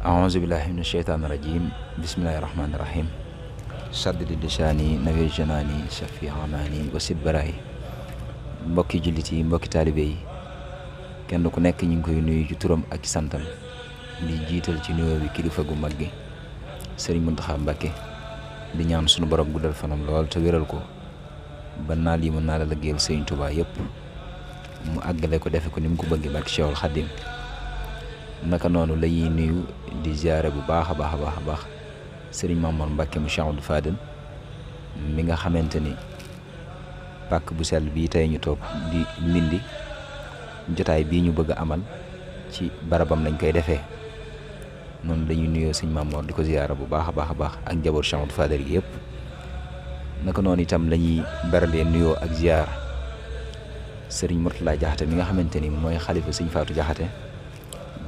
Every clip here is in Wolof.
aousubillahi min asheytaan irajim bismillahi rahmaani rahim saddidi lisaani nawir janaani safi amaani wasid baraay mbokki jullit yi mbokki taalibe yi kenn ku nekk ñu ngi koy nuyu ci turam ak ci santam di jiital ci nuyoo bi kilifa gu mag gi Sëriñ Muntaxa Mbàkke di ñaan sunu borom guddal fanam lool te wéral ko ba naal yi mën naa la liggéeyal Sëriñ Tuubaa yëpp mu àggale ko defe ko ni mu ko bëgg barke Cheikhul Xadim naka noonu la ñuy nuyu di ziare bu baax a baax Sëriñ Mamoor Mbàkke mu Cheikh Abdou Fadel mi nga xamante ni pàkk bu sell bii tey ñu toog di Ndindi jotaay bii ñu bëgg a amal ci barabam lañ koy defee noonu la ñuy nuyoo Sëriñ Mamoor di ko ziare bu baax a baax ak njaboot Cheikh Abdou Fadel gi yëpp naka noonu itam la ñuy beralee nuyoo ak ziar Sëriñ Murtala Jaxate mi nga xamante ni mooy xalifa Sëriñ Faatu Jaxate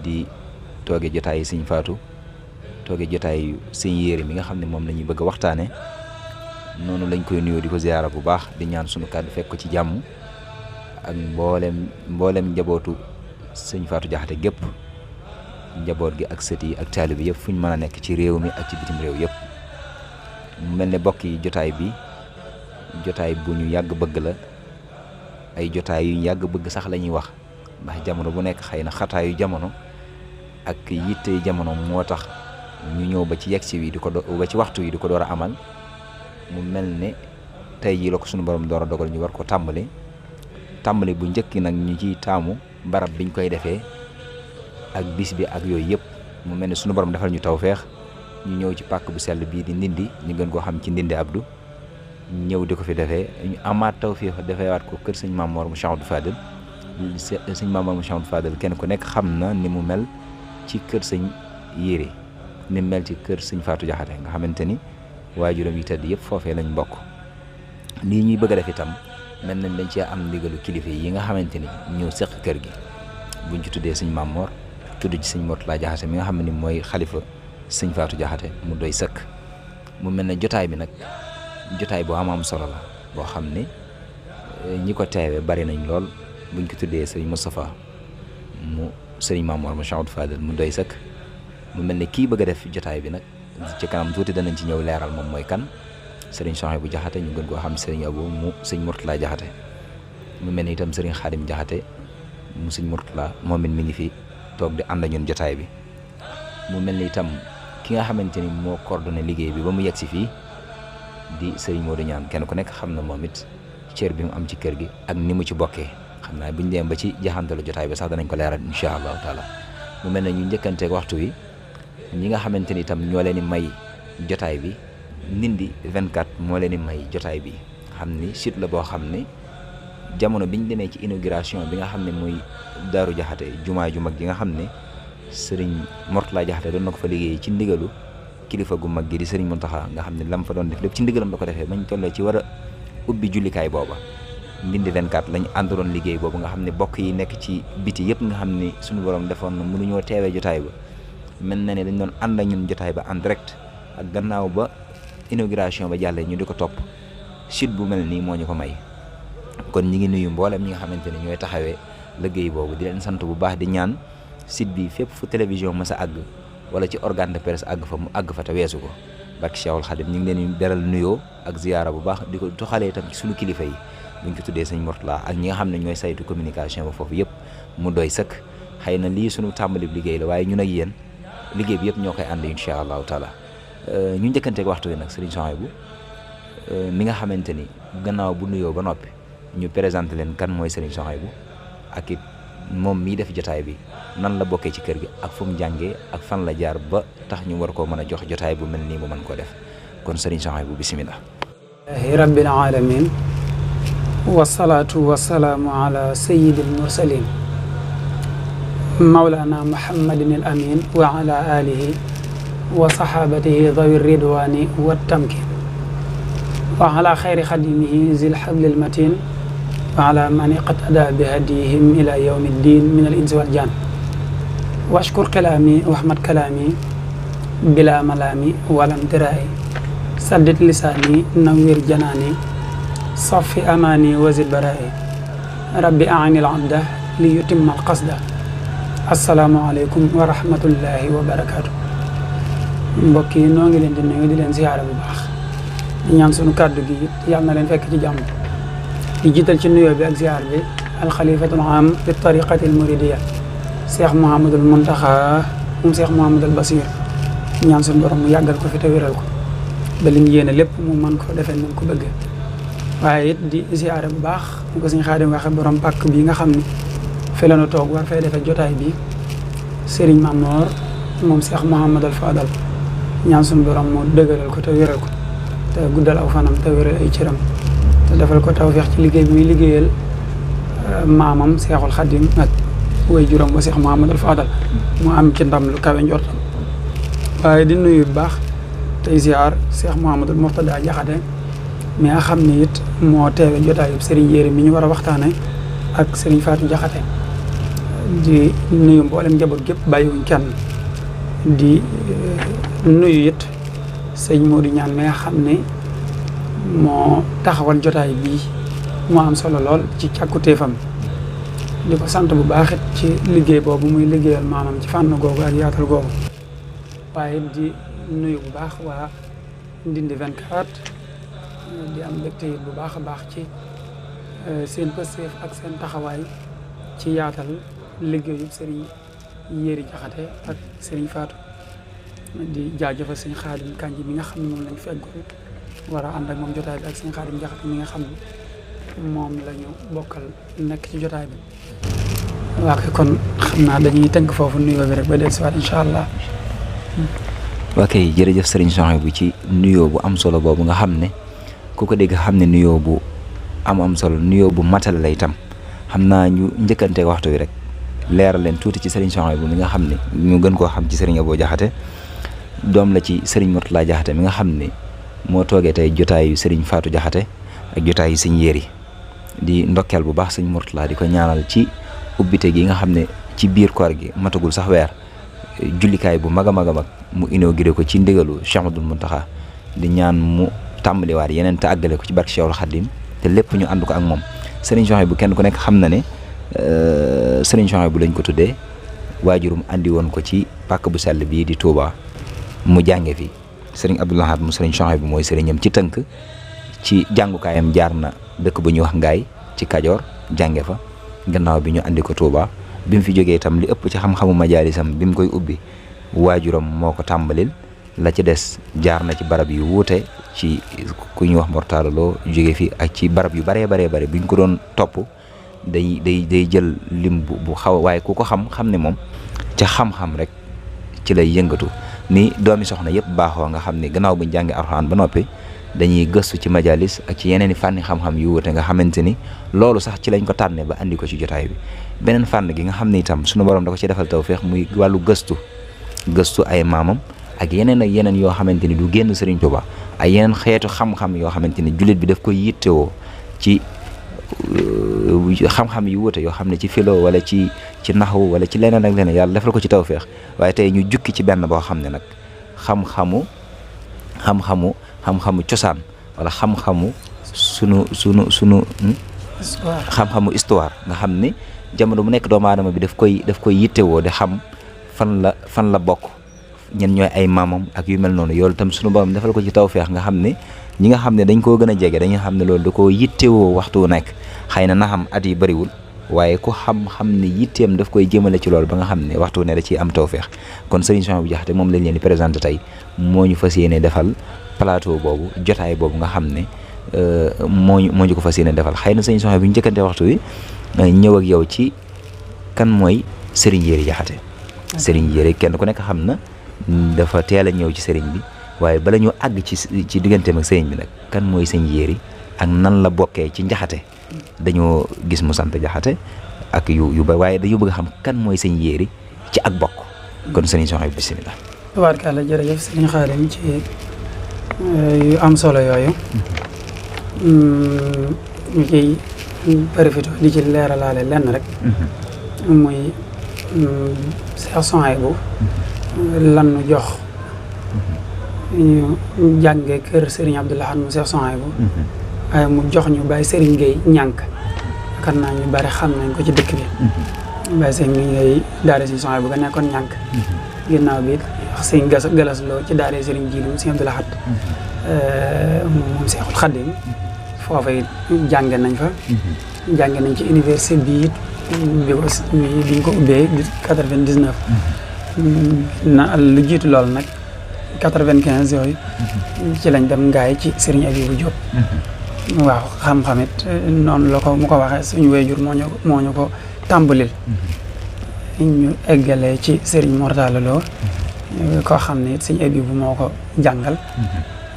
di tooge jotaay yi Sëñ Faatu tooge jotaay yu Sëñ Yéeri mi nga xam ne moom la ñuy bëgg a waxtaane noonu lañ koy nuyoo di ko ziyaara bu baax di ñaan sunu kàddu fekk ko ci jàmm ak mboolem njabootu Sëñ Faatu Jaxate gépp njaboot gi ak sët yi ak taalibe bi yëpp fu ñu mën a nekk ci réew mi ak ci bitim réew yëpp mu mel ne bokk yi jotaay bi jotaay bu ñu yàgg bëgg la ay jotaay yu ñu yàgg bëgg sax la ñuy wax ndax jamono bu nekk xëy na xataayu jamono ak yitte jamono moo tax ñu ñëw ba ci yegsi wi di ko ba ci waxtu wi di ko door a amal mu mel ne tey jii la ko suñu borom door a dogal ñu war ko tàmbali bu njëkk nag ñu ciy taamu barab biñ koy defee ak bis bi ak yooyu yëpp mu mel ne suñu borom defal ñu tawfeex ñu ñëw ci pàkk bu sell bii di Ndindi ñu gën koo xam ci Ndindi Abdou ñëw di ko fi defee ñu amaat tawfeex defeewaat ko kër Sëñ Mamoor mu Cheikh Abdou Fadel Sëñ Mamoor mu Cheikh Abdou Fadel kenn ku nekk xam na ni mu mel ci kër Sëñ Yéeri ni mu mel ci kër Sëñ Faatu Jaxate nga xamante ni waajuram yi tëdd yëpp foofee lañ bokk lii ñuy bëgg a def itam mel nañ dañ cee am ndigalu kilifa yi nga xamante ni ñëw seq kër gi buñ ci tuddee Sëñ Mamoor tudd ci Sëñ Murtala Jaxate mi nga xam ne mooy xalifa Sëñ Faatu Jaxate mu doy sëkk mu mel ne jotaay bi nag jotaay boo am solo la boo xam ne ñi ko teewee bari nañ lool buñ ko tuddee Sëriñ Moustapha mu Sëriñ Mamoor mu Cheikh Abdou Fadel mu doy sëkk mu mel ne kii bëgg a def jotaay bi nag ci kanam tuuti danañ ci ñëw leeral moom mooy kan Sëriñ Sohaybu Jaxate ñu gën koo xam Sëriñ Abu mu Sëñ Murtala Jaxate mu mel ne itam Sëriñ Xaadim Jaxate mu Sëñ Murtala moom it mi ngi fi toog di ànd ak ñun jotaay bi mu mel ne itam ki nga xamante ni moo coordonné liggéey bi ba mu yegg si fii di Sëriñ Modou Ñaan kenn ku nekk xam na moom it cër bi mu am ci kër gi ak ni mu ci bokkee xam naa buñ dem ba ci jaxantalu jotaay bi sax danañ ko leeral incha allahu taala mu mel ne ñu njëkkanteeg waxtu wi ñi nga xamante ni itam ñoo leen di may jotaay bi Ndindi 24 moo leen di may jotaay bi xam ni site la boo xam ne jamono biñ demee ci inauguration bi nga xam ne muy Daaru Jaxate jumaa ju mag ji nga xam ne Sëriñ Murtala Jaxate doon na ko fa liggéey ci ndigalu kilifa gu mag gi di Sëriñ Muntaxa nga xam ne lam fa doon def lépp ci ndigalam da ko defee bañ tollee ci war a ubbi jullikaay booba Ndindi 24 lañ àndaloon liggéey boobu nga xam ne bokk yi nekk ci biti yëpp nga xam ne suñu borom defoon na mënuñoo teewee jotaay ba mel na ne dañ doon ànd ak ñun jotaay ba en direct ak gannaaw ba inauguration ba jàllee ñu di ko topp site bu mel nii moo ñu ko may kon ñi ngi nuyu mboolem ñi nga xamante ne ñooy taxawee liggéey boobu di leen sant bu baax di ñaan site bi fépp fu télévision mës a àgg wala ci organe de presse àgg fa mu àgg fa te weesu ko barke Cheikhul Khadim ñu ngi leen di beral nuyoo ak ziyaara bu baax di ko toxalee itam ci suñu kilifa yi buñ ko tuddee Sëñ Murtala ak ñi nga xam ne ñooy saytu communication ba foofu yëpp mu doy sëkk xëy na lii suñu tàmbali liggéey la waaye ñun ak yéen liggéey bi yëpp ñoo koy ànd incha allahu taala ñu njëkkanteeg waxtu wi nag Sëriñ Sohaybu mi nga xamante ni gannaaw bu nuyoo ba noppi ñu présenté leen kan mooy Sëriñ Sohaybu ak it moom mii def jotaay bi nan la bokkee ci kër gi ak fu mu jàngee ak fan la jaar ba tax ñu war koo mën a jox jotaay bu mel nii mu mën koo def kon Sëriñ Sohaybu bismillah rabbil alamin wasalaatu wasalaamu ala sayyidil mursalin mawlana muhammadin al amin wa ala alihi wa saxaabatihi dawi ridwaani wa tamkin wa ala xayri xadimihi zil xablil matin wa ala mani qad ada bi hadihim ila yawmi ddin min al insi wal jaan washkur kalaami wahmad kalaami bila malaami walam diraayi saddit lisaani nawwir janaani safi amaani wazid baraayi rabbi aani al abda li yutimma al qasda assalaamu aleykum wa rahmatullahi wa barakaatu. mbokk yi noo ngi leen di nuyu di leen ziyaara bu baax di ñaan sunu kàddu gi it yàlla na leen fekk ci jàmm di jiital ci nuyoo bi ak ziyaar bi alxalifatul am bi tariqatil muridiya Cheikh Mouhamadul Muntaxa moom Cheikh Mouhamadul Basir ñaan sunu borom mu yàggal ko fi te wéral ko ba lim yéene lépp mu mën ko defee ni ko bëggee waaye it di ziyaara bu baax mu ko Sëñ Xaadim waxe borom pàkk bi nga xam ni fi la nu toog war fay defee jotaay bi Serigne Mamor moom Cheikh Mouhamadul Fadal ñaan sunu borom mu dëgëral ko te wéral ko te guddal aw fanam te wéral ay cëram te defal ko tawfeex ci liggéey bi muy liggéeyal maamam Seexul Xadim ak way juróom ba Cheikh Mouhamadul Fadal mu am ci ndam lu kawe njortam waaye di nuyu bu baax tey ziar Cheikh Mouhamadul Mourtada Jaxate mi nga xam ne it moo teewe jotaayu Serigne Yéri mi ñu war a waxtaane ak Serigne Fatou Jaxate di nuyu mboolem njaboot gépp bàyyiwuñ kenn di nuyu it sëñ Modou Ñaan mi nga xam ne moo taxawal jotaay bii moo am solo lool ci càkkutéefam di ko sant bu baax it ci liggéey boobu muy liggéeyal maanaam ci fànn googu ak yaatal googu waaye di nuyu bu baax waa Ndindy 24 di am mbégte it bu baax a baax ci seen pësteef ak seen taxawaay ci yaatal liggéeyu Serigne Yéri Jaxate ak Serigne Fatou di jaajëfal Sëñ Xaadim Kanji mi nga xam ne moom lañ feggoon war a ànd ak moom jotaay bi ak Sëñ Xaadim Jaxate mi nga xam ne moom la ñu bokkal nekk ci jotaay bi waa kon xam naa dañuy tënk foofu nuyoo bi rek ba dellusiwaat incha allah. waa kay jërëjëf Serigne Souhaïbou ci nuyoo bu am solo boobu nga xam ne ku ko dégg xam ne nuyoo bu am solo nuyoo bu matale la itam xam naa ñu njëkkante waxtu wi rek leeral leen tuuti ci Serigne Souhaïbou mi nga xam ne ñu gën koo xam ci Serigne Abo Jaxate doom la ci Serigne Mourtala Jaxate mi nga xam ne moo toogee tey jotaayu Serigne Fatou Jaxate ak jotaayu Sëñ Yéri di ndokkeel bu baax Sëñ Mourtala di ko ñaanal ci ubbite gi nga xam ne ci biir koor gi matagul sax weer jullikaay bu mag a mag a mag mu inauguré ko ci ndigalu Cheikh Ahmadoul Mountakha di ñaan mu tàmbaliwaat yeneen te àggale ko ci barke Cheikhul Khadim te lépp ñu ànd ko ak moom Serigne Souhaïbou kenn ku nekk xam na ne Serigne Souhaïbou lañ ko tuddee waajurum andi woon ko ci pàkk bu sell bii di Touba mu jànge fi Serigne Abdoul Ahad mu Serigne Souhaïbou mooy sëriñam ci tënk ci jàngukaayam jaar na dëkk bu ñuy wax Ngaay ci Kajoor jànge fa gannaaw bi ñu andi ko Touba bi mu fi jógee itam li ëpp ci xam-xamu majaalisam bi mu koy ubbi waajuram moo ko tàmbalil la ci des jaar na ci barab yu wuute ci ku ñuy wax Mortala Lo jóge fi ak ci barab yu baree bare bu ñu ko doon topp day jël lim bu xaw waaye ku ko xam ne moom ca xam-xam rek ci lay yëngatu ni doomi soxna yëpp baaxoo nga xam ne gannaaw buñ jàngee Alxuraan ba noppi dañuy gëstu ci majalis ak ci yeneen i fànni xam-xam yu wuute nga xamante ni loolu sax ci lañ ko tànnee ba andi ko ci jotaay bi beneen fànn gi nga xam ne itam sunu borom da ko ci defal tawfeex muy wàllu gëstu ay maamam ak yeneen yoo xamante ni du génn Serigne Touba ay yeneen xeetu xam-xam yoo xamante ni jullit bi daf koy yittewoo ci xam-xam yu wuute yoo xam ne ci philo wala ci naxwu wala ci leneen ak leneen yàlla defal ko ci tawfeex waaye tey ñu jukki ci benn boo xam ne nag xam-xamu cosaan wala xam-xamu sunu xam-xamu histoire nga xam ni jamono bu nekk doomu aadama bi daf koy yittewoo di xam fan la bokk ñen ñooy ay maamam ak yu mel noonu yoolu itam sunu borom defal ko ci tawfeex nga xam ne ñi nga xam ne dañ koo gën a jege dañuy xam ne loolu da koo yittewoo waxtu wu nekk xëy na xam at yi bëriwul waaye ku xam ne yitteem daf koy jëmale ci loolu ba nga xam ne waxtu wu ne da ciy am tawfeex kon Serigne Souhaïbou Jaxate moom lañ leen di présenté tey moo ñu fas yéene defal plateau boobu jotaay boobu nga xam ne moo ñu ko fas yéene defal xëy na Serigne Souhaïbou bu ñu njëkkante waxtu wi ñëw ak yow ci kan mooy Serigne Yéri Jaxate Serigne Yéri kenn ku nekk xam na dafa teel a ñëw ci Serigne bi waaye bala ñu àgg ci digganteem ak Serigne bi nag kan mooy Serigne Yéri ak nan la bokkee ci Njaxate dañoo gis mu sant Jaxate ak yu ba waaye dañoo bëgg a xam kan mooy Serigne Yéri ci ak bokk kon Serigne Souhaïbou bismillah tubaarkalla jërëjëf Sëriñ Xaadim ci yu am solo yooyu ñu ciy profité di ci leeralaale lenn rek muy Cheikh Souhaïbou lan nu jox ñu jànge kër Serigne Abdou Lahad mu Cheikh Souhaïbou waaye mu jox ñu Baye Serigne Gueye ñànk kan naa ñu bari xam nañ ko ci dëkk bi Baye Serigne Gueye daara Serigne Souhaïbou ga nekkoon ñànk ginnaaw bi Serigne Galas Lo ci daara Serigne Djili mu Serigne Abdou Lahad moom Cheikhul Khadim foofa it jànge nañ fa jànge nañ ci université bi it biñ ko ubbee 99 na lu jiitu loolu nag 95 yooyu ci lañ dem ngaay ci Serigne Abibou Diop waaw xam-xamit noonu la ko mu ko waxee suñu wéyjur moo ñu ko tàmbalil ñu eggalee ci Serigne Mortala Lo koo xam ne it Serigne Abibou moo ko jàngal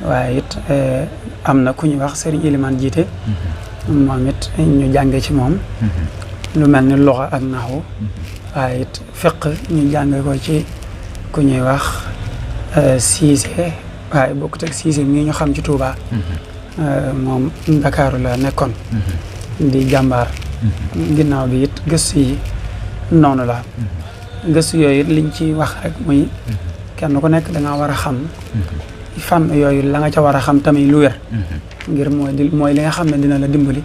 waaye it am na ku ñuy wax Serigne Iliman jiite moom it ñu jànge ci moom lu mel ni luxa ak naxwu waaye it fiq ñu jànge ko ci ku ñuy wax Cissé waaye bokkut ak Cissé mii ñu xam ci Touba moom Ndakaaru la nekkoon di jàmbaar ginnaaw bi it gëstu yi noonu la gëstu yooyu it liñ ci wax rek muy kenn ku nekk da nga war a xam fànn yooyu la nga ca war a xam tamit lu wér ngir mooy li nga xam ne dina la dimbali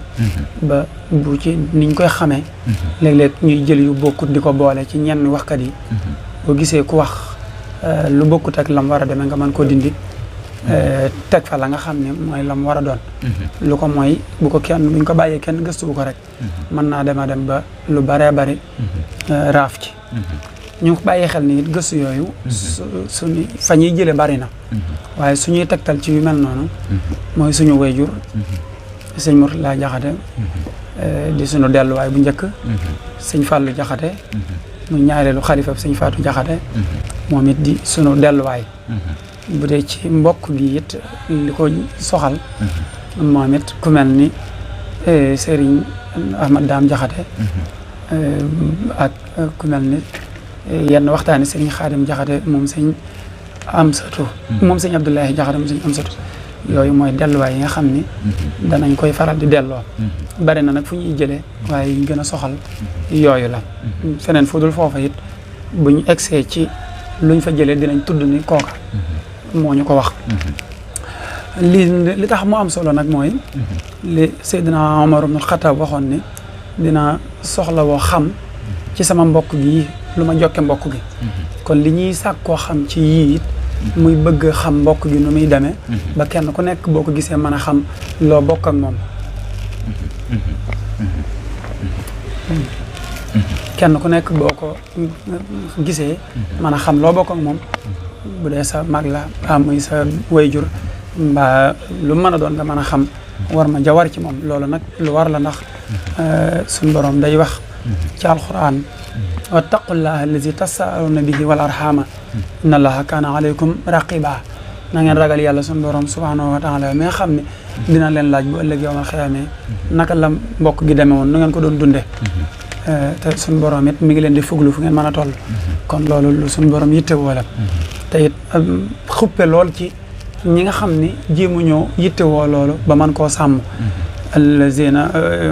ba bu ci niñ koy xamee léeg-léeg ñuy jël yu bokkut di ko boole ci ñenn waxkat yi boo gisee ku wax lu bokkut ak lam war a demee nga mën koo dindi teg fa la nga xam ne mooy lam war a doon lu ko mooy buñ ko bàyyee kenn gëstu bu ko rek mën naa dem ba lu baree bari raaf ci ñu bàyyi xel ni it gëstu yooyu suñu fa ñuy jële bari na waaye suñuy tegtal ci yu mel noonu mooy suñu wayjur sëñ Mourtala Jaxate di suñu delluwaay bu njëkk sëñ Fàllu Jaxate mu ñaareelu xalifa sëñ Faatu Jaxate moom it di suñu delluwaay bu dee ci mbokk gi it li ko soxal moom it ku mel ni Sëriñ Ahmad Daam Jaxate ak ku mel ni yenn waxtaani Sëriñ Xaadim Jaxate moom sëñ Amsatu moom sëñ Abdoulahi Jaxate moom sëñ Amsatu yooyu mooy delluwaay yi nga xam ni danañ koy faral di delloo bari na nag fu ñuy jëlee waaye ñu gën a soxal yooyu la feneen fu dul foofa it buñ egsee ci luñ fa jëlee dinañ tudd ni kooka moo ñu ko wax li tax mu am solo nag mooy li Seydina Omar ibn Khattab waxoon ni dina soxla woo xam ci sama mbokk gi lu ma jokke mbokk gi kon li ñuy sàkkoo xam ci yii it muy bëgg xam mbokk gi nu muy demee ba kenn ku nekk boo ko gisee mën a xam loo bokk ak moom kenn ku nekk boo ko gisee mën a xam loo bokk ak moom bu dee sa mag la mbaa muy sa wayjur mbaa lu mën a doon nga mën a xam war ma jawar ci moom loolu nag lu war la ndax suñ borom day wax ci alquran wattaqullaha allazi tasaaluna bihi wal arhama inna allaha kaana alaykum raqiba na ngeen ragal yàlla suñ borom subhanahu wa taala mais xam ne dina leen laaj bu ëllëg yowmal xiyaamee naka la mbokk gi demee woon nu ngeen ko doon dunde te suñ borom it mi ngi leen di fuglu fu ngeen mën a toll kon loolu lu suñ borom yitte woo la te it xuppe lool ci ñi nga xam ni jéemu ñoo yitte woo loolu ba man koo sàmm allazina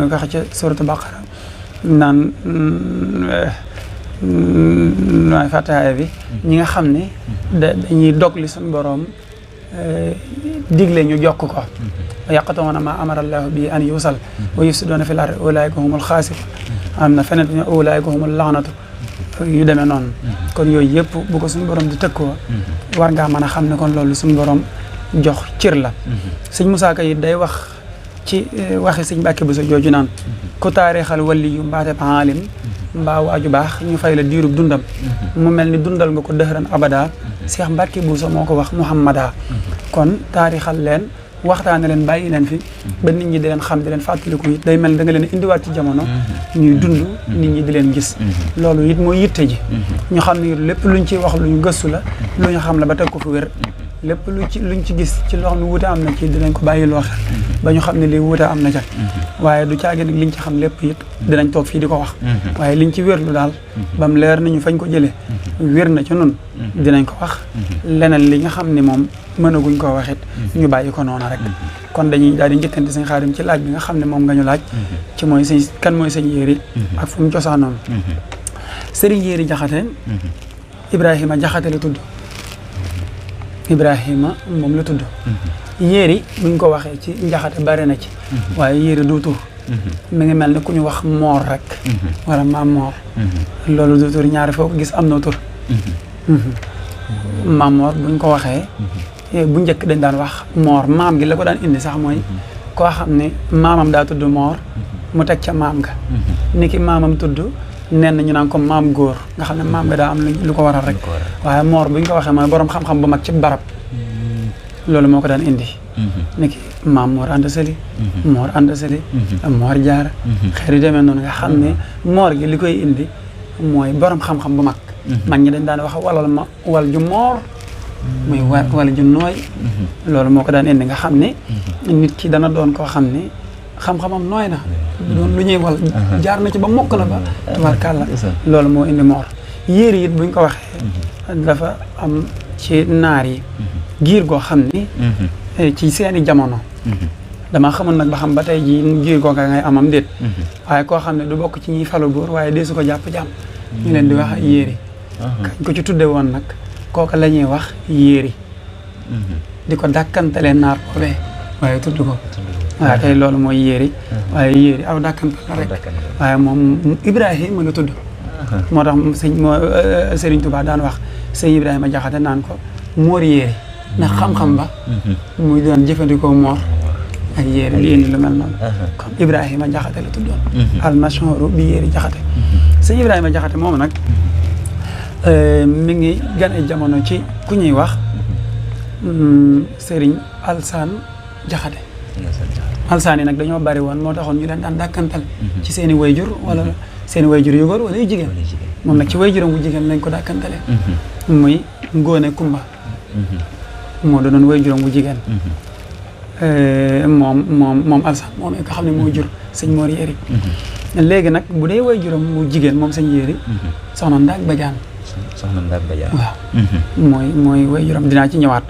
nga xam ca suratu baqara naan waay fàttaaya bi ñi nga xam ne dañuy dog li suñ borom digle ñu jokk ko yaqta'una ma amara allahu bi an yusal wa yufsiduna fil ardi ulaika humul xaasirun am na feneen ñu ulaika humul laanatu yu demee noonu kon yooyu yëpp bu ko suñu borom di tëkkoo war ngaa mën a xam ne kon loolu suñu borom jox cër la sëñ Musaa Ka yi day wax ci waxi sëñ Mbàkke Buso jooju naan ku taarixal wali yu mbaate paalim mbaa waaju baax ñu fay la diirub dundam mu mel ni dundal nga ko dëxëran abada Seex Mbàkke Buso moo ko wax Muhammada kon taarixal leen waxtaane leen bàyyi leen fi ba nit ñi di leen xam di leen fàttaliku it day mel da nga leen indiwaat ci jamono ñuy dund nit ñi di leen gis loolu it mooy yitte ji ñu xam ne lépp luñ ciy wax lu ñu gëstu la lu ñu xam la ba teg ko fu wér lépp luñ ci gis ci loo xam ne wuute am na ci dinañ ko bàyyi loo xel ba ñu xam ne lii wuute am na ca waaye du caagi nag liñ ci xam lépp it dinañ toog fii di ko wax waaye liñ ci wérlu daal bam leer nañu fañ ko jëlee wér na ci nun dinañ ko wax leneen li nga xam ne moom mënaguñ koo waxit ñu bàyyi ko noonu rek kon dañuy daal di njëkkante sëñ Xaadim ci laaj bi nga xam ne moom nga ñu laaj ci mooy sëñ kan mooy sëñ Yéeri ak fu mu cosaanoon sëriñ Yéeri Jaxate Ibrahima Jaxate la tudd Ibrahima moom la tudd Yéeri buñ ko waxee ci Njaxate bari na ci waaye Yéeri du tur mi ngi mel ne ku ñu wax moor rek wala maam moor loolu du tur ñaari foo ko gis am na tur maam moor buñ ko waxee bu njëkk dañ daan wax moor maam gi la ko daan indi sax mooy koo xam ne maamam daa tudd moor mu teg ca maam ga niki maamam tudd nen ñu naan ko maam góor nga xam ne maam ga daa am lu ko waral rek waaye moor buñ ko waxee mooy borom xam-xam bu mag ci barab loolu moo ko daan indi niki maam moor ànd sali moor ànd sali moor jaara xeer yi demee noonu nga xam ne moor gi li koy indi mooy borom xam-xam bu mag mag ñi dañ daan wax walal ma wal ju moor muy wala ju nooy loolu moo ko daan indi nga xam ne nit ki dana doon koo xam ne xam-xamam nooy na doon lu ñuy wal jaar na ci ba mokk la ba tabarkàlla loolu moo indi moor Yéeri it buñ ko waxee dafa am ci naar yi giir goo xam ni ci seeni jamono damaa xamul nag ba xam ba tey ji giir goo nga ngay amam déet waaye koo xam ne du bokk ci ñuy falu góor waaye dee su ko jàpp-jàmm ñu leen di wax Yéeri kañ ko ci tudde woon nag kooka la ñuy wax Yéeri di ko dàkkantalee naar boobee waaye tudd ko waaye tey loolu mooy Yéeri waaye Yéeri aw dàkkantal la rek waaye moom Ibrahima la tudd moo tax Sëriñ Tuubaa daan wax sëñ Ibrahima Jaxate naan ko moor Yéeri ndax xam-xam ba muy doon jëfandikoo moor ak Yéeri li indi lu mel noonu comme Ibrahima Jaxate la tuddoon almashhuru bi Yéeri Jaxate sëñ Ibrahima Jaxate moom nag mi ngi gane jamono ci ku ñuy wax Sëriñ Alsaan Jaxate alsaan yi nag dañoo bari woon moo taxoon ñu leen daan dàkkantal ci seen i wayjur wala seen i wayjur yu góor wala yu jigéen moom nag ci wayjuram bu jigéen lañ ko dàkkantale muy Ngóone Kumba moo doonoon wayjuram bu jigéen moom alsaan moom nga xam ne moo jur sëñ Moor Yéeri léegi nag bu dee wayjuram bu jigéen moom sëñ Yéeri soxna Ndaak Badiane waaw mooy wayjuram dinaa ci ñëwaat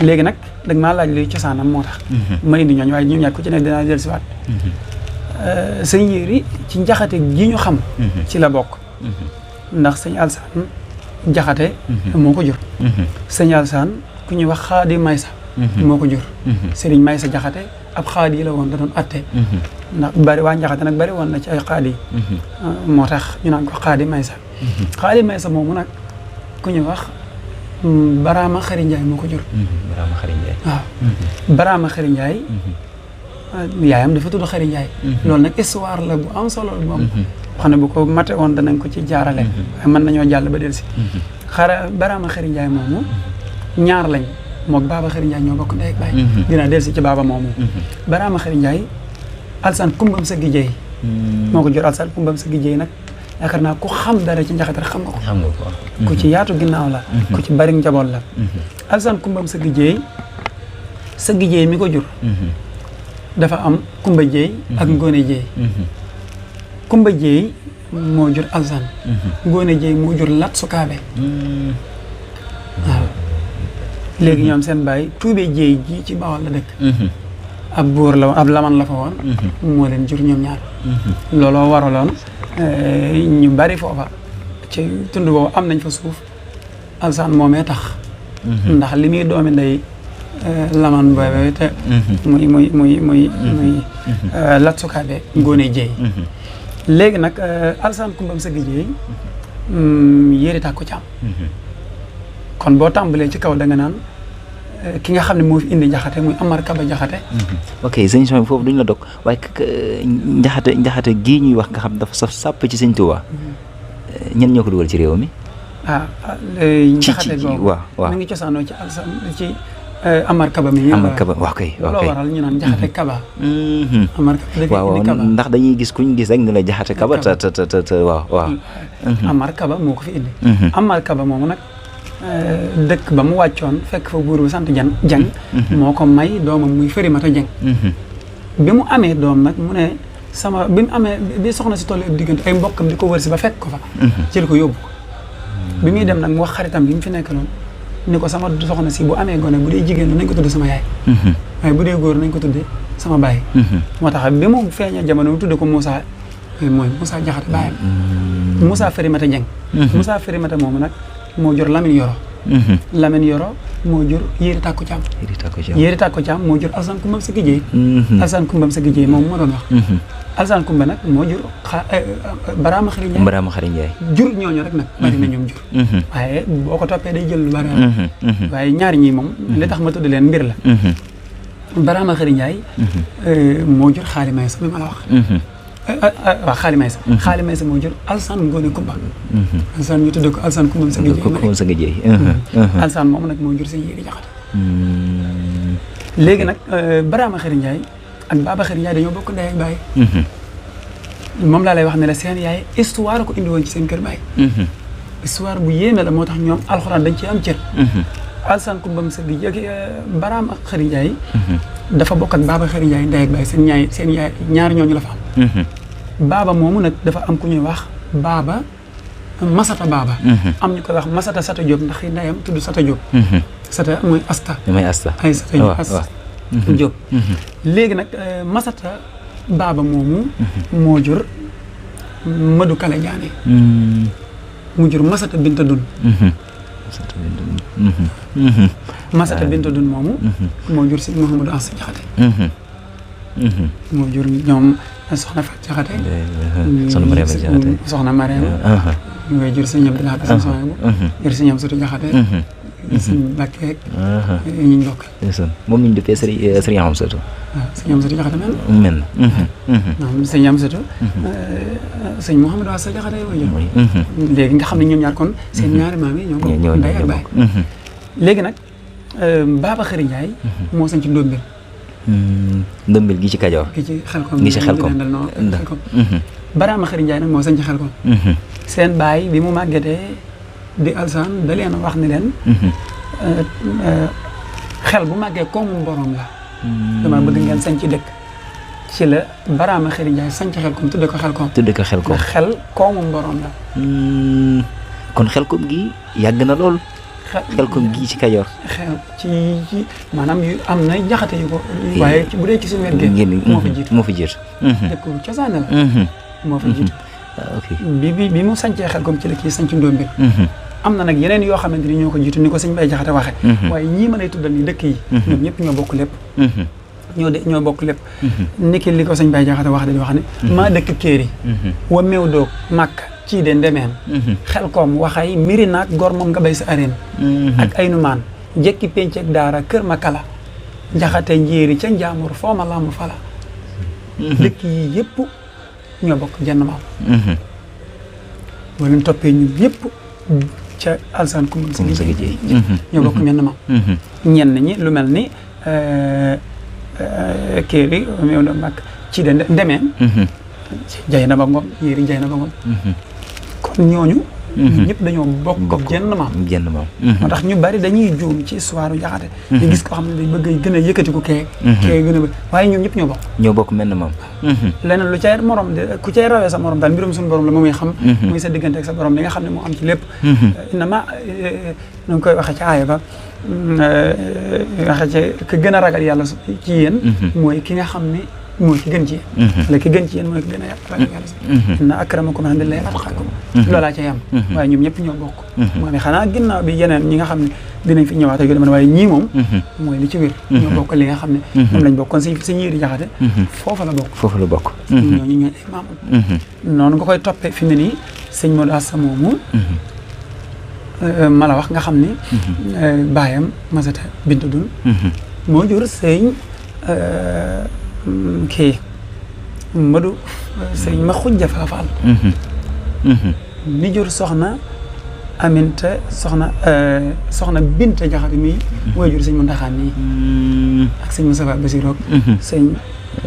léegi nag dag maa laaj luy cosaanam moo tax ma indi ñooñu waaye ñoom ñaar ku ci nekk dinaa jël si waat sëñ Yéeri ci Njaxate gi ñu xam ci la bokk ndax sëñ Alsaan Jaxate moo ko jur sëñ Alsaan ku ñuy wax Xaadi Maysa moo ko jur Sëriñ Maysa Jaxate ab xaadi la woon da doon atte ndax bari waa Njaxate nag bari woon na ci ay xaadi moo tax ñu naan ko Xaadi Maysa Xaadi Maysa moomu nag ku ñuy wax Baraama Xari Njaay moo ko jur Baraama Xari Njaay waaw Baraama Xari Njaay yaayam dafa tudd Xari Njaay loolu nag histoire la bu am solo moom xam ne bu ko mate woon danañ ko ci jaarale waaye mën nañoo jàll ba del si Baraama Xari Njaay moomu ñaar lañ moog Baaba Xari Njaay ñoo bokk ndey ak baay dinaa del si ci baaba moomu Baraama Xari Njaay Alsaan Kumbam Sëggi Jeey moo ko jur Alsaan Kumbam Sëggi Jeey nag yaakaar naa ku xam dara ci Njaxate rek xam nga ko ku ci yaatu ginnaaw la ku ci bari njaboot la Alsaan Kumbam Sëggi Jeey mi ko jur dafa am Kumba Jeey ak Ngoone Jeey Kumba Jeey moo jur Alsaan Ngoone Jeey moo jur Lat Sukaabe waaw léegi ñoom seen baay Tuube Jeey ji ci Bawol la dëkk ab buur la woon ab laman la fa woon moo leen jur ñoom ñaar looloo waraloon ñu bari foofa ci tund boobu am nañ fa suuf Alsaan moomee tax ndax li muy doomi ndey laman boobu te muy Lat Sukaabe Ngoone Jeey léegi nag Alsaan Kumbam Sëggi Jeey Yéeri Tàkku Caam kon boo tàmbalee ci kaw da nga naan ki nga xam ne moo fi indi Njaxate muy Amar Kaba Jaxate ok sëñ Sow foofu duñ la dog waaye Njaxate gii ñuy wax nga xam dafa saf sàpp ci sëñ Tuubaa ñen ñoo ko dugal ci réew mi Njaxate googu waaw mi ngi cosaanoo ci Alsaan ci Amar Kaba mi Amar Kaba waaw kay looloo waral ñu naan Njaxate Kaba Amar Kaba waaw ndax dañuy gis kuñ gis rek ne la Jaxate Kaba te waaw Amar Kaba moo ko fi indi Amar Kaba moomu nag dëkk ba mu wàccoon fekk fa buur bu sant Jeng moo ko may doomam muy Farimata Jeng bi mu amee doom nag mu ne bi mu amee bi soxna si tollu ab diggante ay mbokkam di ko wër si ba fekk ko fa jël ko yóbbu ko bi muy dem nag mu wax xaritam bi mu fi nekkaloon ni ko sama soxna si bu amee gone bu dee jigéen nañ ko tudde sama yaay waaye bu dee góor nañ ko tudde sama baay moo tax bi mu feeñee jamono mu tudde ko Moussa mooy Moussa Jaxate baayam Moussa Farimata Jeng Moussa Farimata moomu nag moo jur Lamine Yoro Lamine Yoro moo jur Yéri Tàkko Caam Yéri Tàkko Caam moo jur Alsaan Kumbam Sëggi Jéey Alsaan Kumbam Sëggi Jéey moom moo doon wax Alsaan Kumba nag moo jur Baraama Xari Njaay jur ñooñu rek nag bari na ñoom jur waaye boo ko toppee day jël lu bari waaye ñaari ñii moom li tax ma tudd leen mbir la Baraama Xari Njaay moo jur Xaali Maysa mi ma la wax waaw Xaali Maysa moo jur Alsaan Ngoone Kumba Alsaan ñu tudd ko Alsaan Kumbam Sëggi Jéey Alsaan moom nag moo jur seen Yéri Jaxate léegi nag Baraama Xari Njaay ak Baba Xari Njaay dañoo bokk ndey ak baay moom laa lay wax ne la seen yaay histoire ko indi woon ci seen kër baay histoire bu yéeme la moo tax ñoom alxuraan dañ ci am cër Alsaan Kumbam Sëggi Jéey Baraama Xari Njaay dafa bokk ak Baba Xari Njaay ndey ak baay seen yaay ñaar ñooñu la fa am baaba moomu nag dafa am ku ñuy wax baaba Masata Baaba am ñu koy wax Masata Sata Diop ndax ndeyam tudd Sata Diop Sata mooy Asta ay Sata Diop léegi nag Masata Baaba moomu moo jur Madu Kala Jaane mu jur Masata Binta Dun Masata Binta Dun moomu moo jur si Mouhamadou Ansa Jaxate moo jur ñoom soxna Fat Jaxate soxna Mariama ñu ngay jur sëñ Abdou Lahad sëñ Sohaybu jur sëñ Amsatu Jaxate sëñ Mbàkke ñu bokk moom ñu dëppee sëriñ Amsatu waaw sëñ Amsatu Jaxate men sëñ Amsatu sëñ Mouhamadou Assa Jaxate mooy jur léegi nga xam ne ñoom ñaar kon seen ñaari maam yi ñoo bokk ndey ak baay léegi nag Baba Xari Njaay moo sañ ci Ndombil gi ci Kajoor gi ci Xelkom Baraama Xari Njaay nag moo sañ ci Xelkom seen baay bi mu màggetee di Alsaan da leen wax ni leen xel bu màggee koomu borom la dama bëgg ngeen sañ ci dëkk ci la Baraama Xari Njaay sañ ci Xelkom tudde ko Xelkom xel koomu borom la kon Xelkom gi yàgg na lool Xelkom gi ci Kajoor ci maanaam yu am na jaxate yu ko waaye bu dee ci suñu wet gi moo fi jiitu dëkk bu cosaan la moo fi jiitu bi mu sañcee Xelkom ci la kii sañc Ndombil am na nag yeneen yoo xamante ni ñoo ko jiitu ni ko sëñ Bay Jaxate waxe waaye ñii ma lay tuddal ni dëkk yi ñoom ñëpp ñoo bokk lépp ñoo bokk lépp niki li ko sëñ Bay Jaxate wax dañu wax ne maa dëkk Kéeri wa meew doog Màkka ci de Ndemeem Xelkom waxay miri naag gor moom nga bay sa areen ak ay numaan jekki penceeg daara kër ma kala Jaxate njéeri ca Njaamur foo ma lamb fala dëkk yi yëpp ñoo bokk jenn maam boo leen toppee ñun ñëpp ca Alsaan Kumbam Sëggi Jéey ñoo bokk menn maam ñenn ñi lu mel ni Kéeri meew doog Màkka ci de Ndemeem jay na ba ngom yéeri jay na ba ngom kon ñooñu ñëpp dañoo bokk jenn maam moo tax ñu bari dañuy juum ci histoire Jaxate di gis koo xam ne day bëgg gën a yëkkati ko kee gën a bëgg waaye ñoom ñëpp ñoo bokk menn maam leneen lu cay morom ku cay rawee sa morom daal mbirum suñu borom la moom muy xam muy sa diggante ak sa borom li nga xam ne moo am ci lépp inama nu ngi koy waxee ci aaya ba waxee ci ka gën a ragal yàlla ci yéen mooy ki nga xam ne mooy ki gën ci yéen wala ki gën ci yéen mooy ki gën a ragal yàlla si inna akramakum indallahi atqakum loolaa ca yam waaye ñoom ñëpp ñoo bokk moom xanaa ginnaaw bi yeneen ñi nga xam ne dinañ fi ñëwaat ak yu demee waaye ñii moom mooy li ci wér ñoo bokk li nga xam ne moom lañ bokk kon si Yéri Jaxate foofa la bokk ñooñu ñooy ay maamam noonu nga koy toppee fi ne nii sëñ Modou Assa moomu ma la wax nga xam ni baayam Masata Binta Dun moo jur sëñ kii Madu sëñ ma xujja faafaal mi jur soxna Aminta soxna Binta Jaxate mi mooy jur sëñ Muntaxa mi ak sëñ Moustapha Bassirou sëñ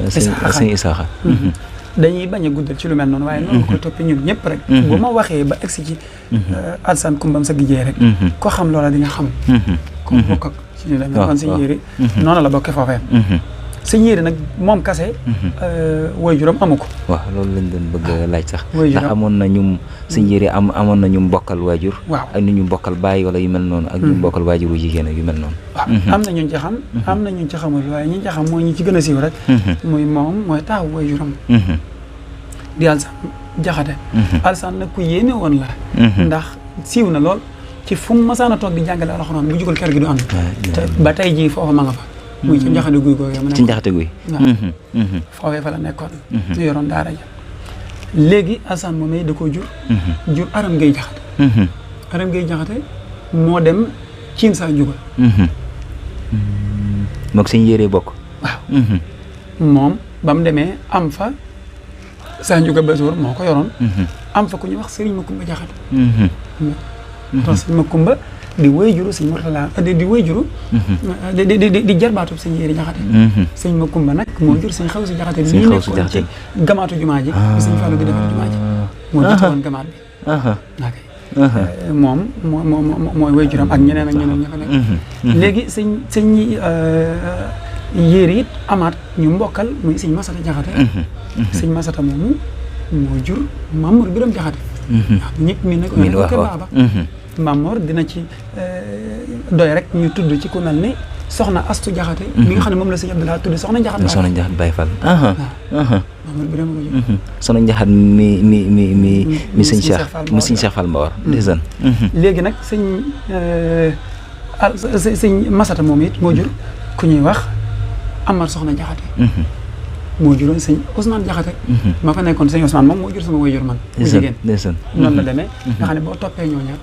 Isaaxa dañuy bañ a guddal ci lu mel noonu waaye noonu koy toppee ñun ñëpp rek bu ma waxee ba egsi ci Alsaan Kumbam sa gijee rek ko xam loola di nga xam ko bokk ak ci ñu demee kon sëñ Yéri noonu la bokkee foofee sëñ Yéri nag moom kase waajuram amu ko waaw loolu lañ doon bëgg laaj sax waajuram ndax amoon na ñum sëñ Yéri amoon na ñu mbokkal waajur waaw ak ñu mbokkal baay wala yu mel noonu ak ñu mbokkal waajur wu jigéen ak yu mel noonu waaw am na ñun ci xam am na ñun ci xamul waaye ñi ci xam mooy ñi ci gën a siiw rek muy moom mooy taawu waajuram di Alsaan Jaxate Alsaan nag ku yéeme woon la ndax siiw na lool ci fu mu masaan a toog di jàngale alxuraan bu jugul kër gi du ànd te ba tey jii foofa ma nga fa muy ci Njaxate Guy googee mu nekk ci Njaxate Guy waaw foofee fa la nekkoon ñu yoroon daara ja léegi Alsaan moom da koo jur Aram Gay Jaxate Aram Gay Jaxate moo dem Ciin saa njugal moog sëñ Yéri bokk waaw moom ba mu demee am fa saa njugal Basuur moo ko yoroon am fa ku ñuy wax Sëriñ Makumba Jaxate tax sëñ Makumba di wayjuru sëñ Murtala di wayjuru di jarbaatub sëñ Yéri Jaxate sëñ Makumba nag moo jur sëñ Xawsi Jaxate bi ñu nekkoon ci gamaatu jumaa ji bi sëñ Fallu di defar jumaa ji moo jiite woon gamaat bi moom mooy wayjuram ak ñeneen ña fa nekk léegi sëñ Yéri it amaat ñu mbokkal muy sëñ Masata Jaxate sëñ Masata moomu moo jur Mamour Biram Jaxate waaw ñëpp mi ne ko baaba Mamour dina ci doy rek ñu tudd ci ku mel ni soxna Astu Jaxate mi nga xam ne moom la sëñ Abdoulaye tudd soxna Njaxat Baye Fall Mamour Biram ko jur soxna Njaxat mi sëñ Cheikh Fall Mbawar ndeysaan léegi nag sëñ Masata moom it moo jur ku ñuy wax Amar soxna Jaxate moo juróon sëñ Ousmane Jaxate ma fa nekkoon sëñ Ousmane moom moo jur sama waajur man bu jigéen noonu la demee nga xam ne boo toppee ñoo ñaar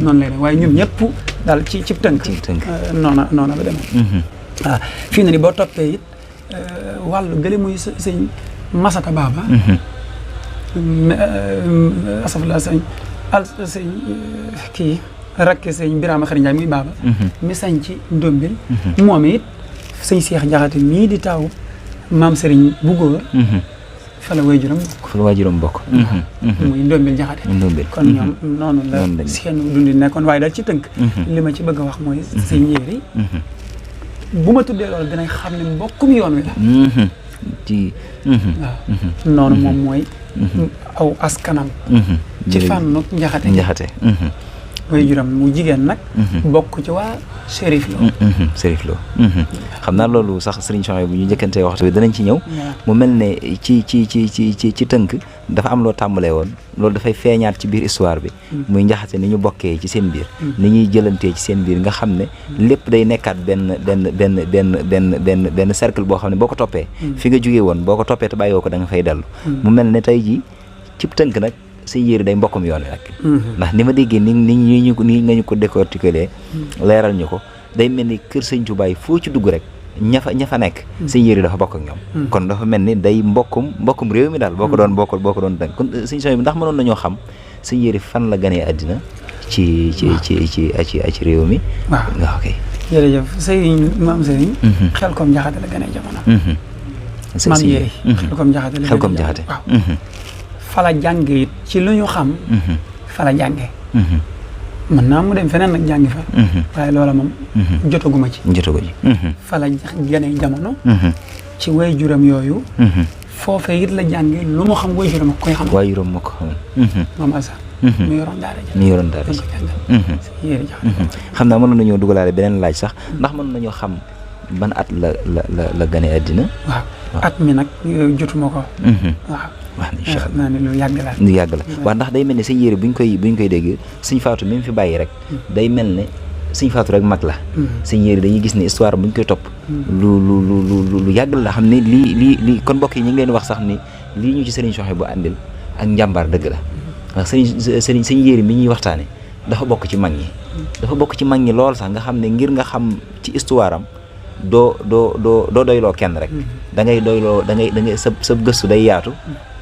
noonu lay demee waaye ñun ñëpp daal ci tënk noona la demee waaw fii na ni boo toppee it wàllu gële muy sëñ Masata Baba asafla sëñ kii rakk sëñ Birama Xari Njaay muy Baba mi sañ ci Ndombil moom it sëñ Seex Jaxate mii di taaw maam Serigne bu góor fa la waajuram bokk muy Ndombil Jaxate kon ñoom noonu la seen dundi nekkoon waaye daal ci tënk li ma ci bëgg a wax mooy sëñ Yéri bu ma tuddee loolu dinañ xam ne mbokkum yoon wi la ci waaw noonu moom mooy aw askanam ci fànnu Njaxate waajuram mu jigéen nag bokk ci waa Chérif Lo xam naa loolu sax sëriñ Soxna bu ñu njëkkantee waxtu bi danañ ci ñëw mu mel ne ci tënk dafa am loo tàmbalee woon loolu dafay feeñaat ci biir histoire bi muy Njaxate ni ñu bokkee ci seen biir ni ñuy jëlantee ci seen biir nga xam ne lépp day nekkaat benn cercle boo xam ne boo ko toppee fi nga jógee woon boo ko toppee te bàyyoo ko da nga fay dellu mu mel ne tey ji ci tënk nag sëñ Yéri day mbokkum yoon wi nag ndax ni ma déggee ni nga ñu ko décortiquer leeral ñu ko day mel ni kër sëñ Tuubaa foo ci dugg rek ña fa nekk sëñ Yéri dafa bokk ak ñoom kon dafa mel ni day mbokkum réew mi daal boo ko doon dënk kon sëñ Soxna bi ndax mënoon nañoo xam sëñ Yéri fan la ganee àddina ci réew mi waaw nga ok jërëjëf maam Sëriñ Xelkom Jaxate la ganee jamono maam Yéri Xelkom Jaxate waaw fala jànge it ci lu ñu xam fala jànge mën naa mu dem feneen nag jàngi fa waaye loola moom jotaguma ci fala gane jamono ci waajuram yooyu foofee it la jànge lu mu xam waajuram ak koy xam waajuram ko xam moom Alsaan mi yoroon daara ji Yéri Jaxate xam naa mën nañoo dugalaale beneen laaj sax ndax mën nañoo xam ban at la gane àddina waaw at mi nag jotuma ko waaw incha allah lu yàgg la waaw ndax day mel ne sëñ Yéri buñ koy dégg sëñ Faatu mi mu fi bàyyi rek day mel ne sëñ Faatu rek mag la sëñ Yéri dañuy gis ne histoire buñ koy topp lu yàgg la xam ne lii kon mbokk yi ñu ngi leen wax sax ni lii ñu ci sëriñ Soxna bu àndil ak njàmbaar dëgg la ndax sëñ Yéri mi ñuy waxtaane dafa bokk ci mag ñi lool sax nga xam ne ngir nga xam ci histoire am doo doyloo kenn rek da ngay sa gëstu day yaatu